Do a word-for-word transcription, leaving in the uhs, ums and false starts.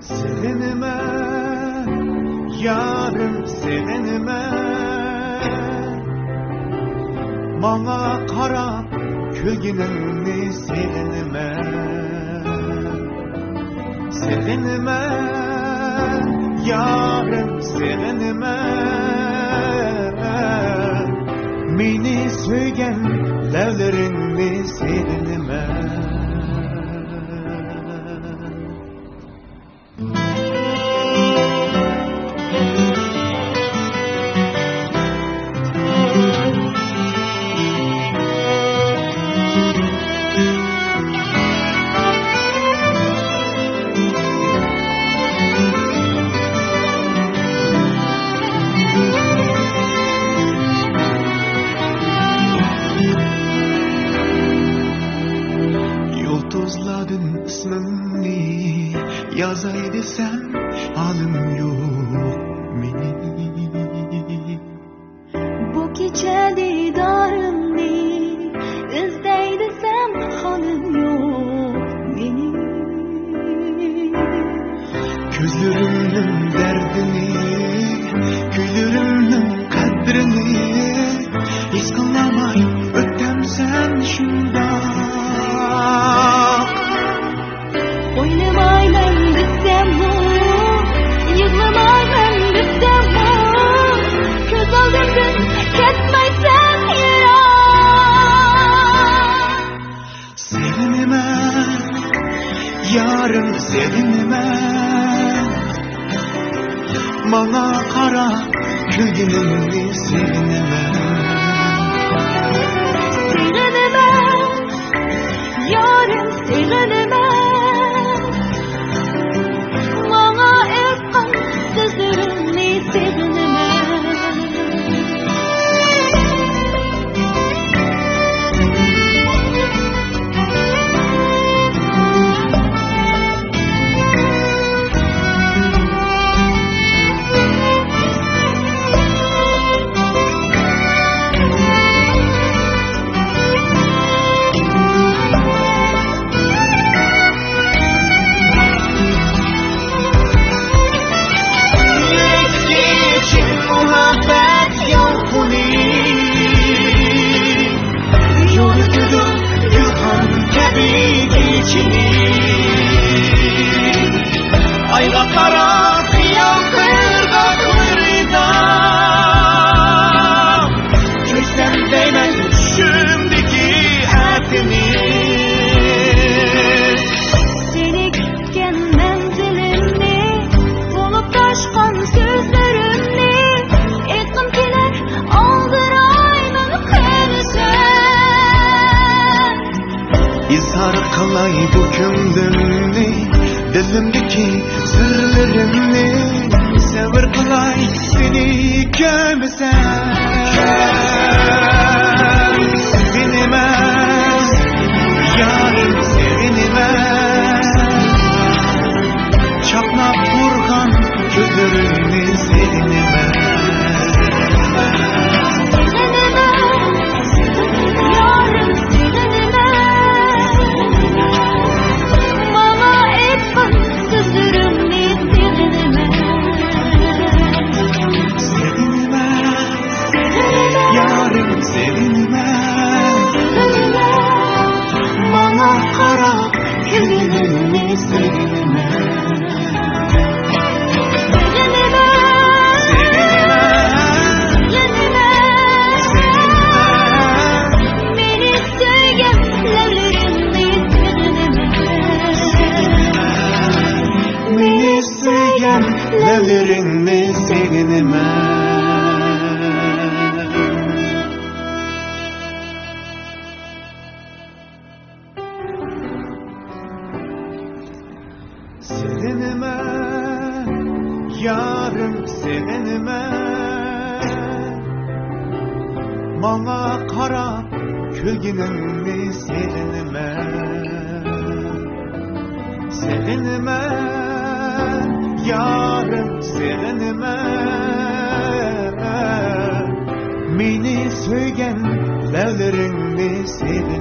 سېغىنىمەن، يارىم، سېغىنىمەن. ماڭا قاراپ كۈلگىنىڭنى سېغىنىمەن. سېغىنىمەن، يارىم، سېغىنىمەن. مېنى سۆيگەن لەۋلىرىڭنى سېغىنىمەن. يۇلتۇزلاردىن ئىسمىڭنى يازاي دېسەم، ھالىم يوق مېنىڭ. بۇ كېچە دىدارىڭنى ئىزدەي دېسەم، ھالىم يوق مېنىڭ. كۆزلىرىمنىڭ دەردىنى، كۈيلىرىمنىڭ قەدرىنى ھېس قىلالماي ئۆتەمسەن شۇنداق. ئوينىمايمەن دېسەممۇ، يىغلىمايمەن دېسەممۇ، كۆز ئالدىمدىن كەتمەيسەن يىراق. سېغىنىمەن، يارىم، سېغىنىمەن. ماڭا قاراپ كۈلگىنىڭنى سېغىنىمەن. سېغىنىمەن، يارىم، سېغىنىمەن. ماڭا ئېيتقان سۆزلىرىڭنى سېغىنىمەن. يۈرەككە چىن مۇھەببەت يالقۇنى يورۇتىدۇ گۈلخان كەبى كېچىنى. ئايغا قاراپ خىيال قىلغان ئۇيرىدا، كۆرسەم دەيمەن چۈشۈمدىكى ئەتىنى. سېنى كۈتكەن مەنزىلىمنى، بولۇپ تاشقان سۆزلىرىمنى، ئېيتقۇم كېلەر، ئالدىرايمەن خېلى سەن. ئىزھار قىلاي بۇ كۆڭلۈمنى، دىلىمدىكى سىرلىرىمنى، سەۋر قىلاي سېنى كۆرمىسەم. سېغىنىمەن، يارىم، سېغىنىمەن. چاقناپ تۇرغان كۆزلىرىڭنى سېغىنىمەن. سېغىنىمەن، يارىم، سېغىنىمەن. ماڭا ئېيتقان سۆزلىرىڭنى سېغىنىمەن. سېغىنىمەن، يارىم، سېغىنىمەن. ماڭا قاراپ كۈلگىنىڭنى سېغىنىمەن. سېغىنىمەن، سېغىنىمەن. مېنى سۆيگەن لەۋلىرىڭنى سېغىنىمەن. مېنى سۆيگەن لەۋلىرىڭنى سېغىنىمەن. سېغىنىمەن، يارىم، سېغىنىمەن. ماڭا قاراپ كۈلگىنىڭنى سېغىنىمەن. سېغىنىمەن، يارىم، سېغىنىمەن. مېنى سۆيگەن لەۋلىرىڭنى سېغىنىمەن.